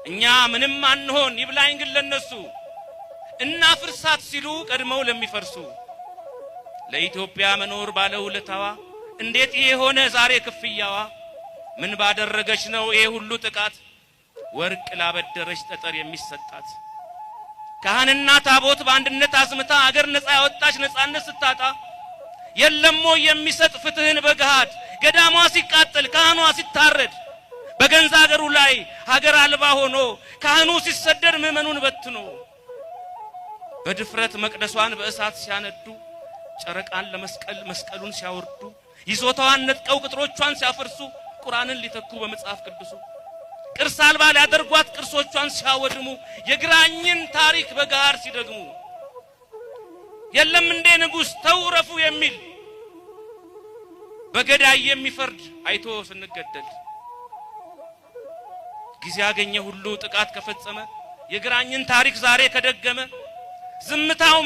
እኛ ምንም አንሆን ይብላኝ ግን ለነሱ፣ እናፍርሳት ሲሉ ቀድመው ለሚፈርሱ። ለኢትዮጵያ መኖር ባለውለታዋ እንዴት ይሄ ሆነ ዛሬ ክፍያዋ? ምን ባደረገች ነው ይሄ ሁሉ ጥቃት? ወርቅ ላበደረች ጠጠር የሚሰጣት። ካህንና ታቦት በአንድነት አዝምታ አገር ነፃ ያወጣች ነፃነት ስታጣ፣ የለሞ የሚሰጥ ፍትህን በገሃድ? ገዳሟ ሲቃጠል፣ ካህኗ ሲታረድ፣ በገንዛ ሀገሩ ላይ ሀገር አልባ ሆኖ ካህኑ ሲሰደድ ምዕመኑን በትኖ፣ በድፍረት መቅደሷን በእሳት ሲያነዱ፣ ጨረቃን ለመስቀል መስቀሉን ሲያወርዱ፣ ይዞታዋን ነጥቀው ቅጥሮቿን ሲያፈርሱ፣ ቁርአንን ሊተኩ በመጽሐፍ ቅዱሱ፣ ቅርስ አልባ ሊያደርጓት ቅርሶቿን ሲያወድሙ፣ የግራኝን ታሪክ በገሃድ ሲደግሙ፣ የለም እንዴ ንጉሥ ተው ረፉ የሚል፣ በገዳይ የሚፈርድ አይቶ ስንገደል? ጊዜ ያገኘ ሁሉ ጥቃት ከፈጸመ፣ የግራኝን ታሪክ ዛሬ ከደገመ፣ ዝምታው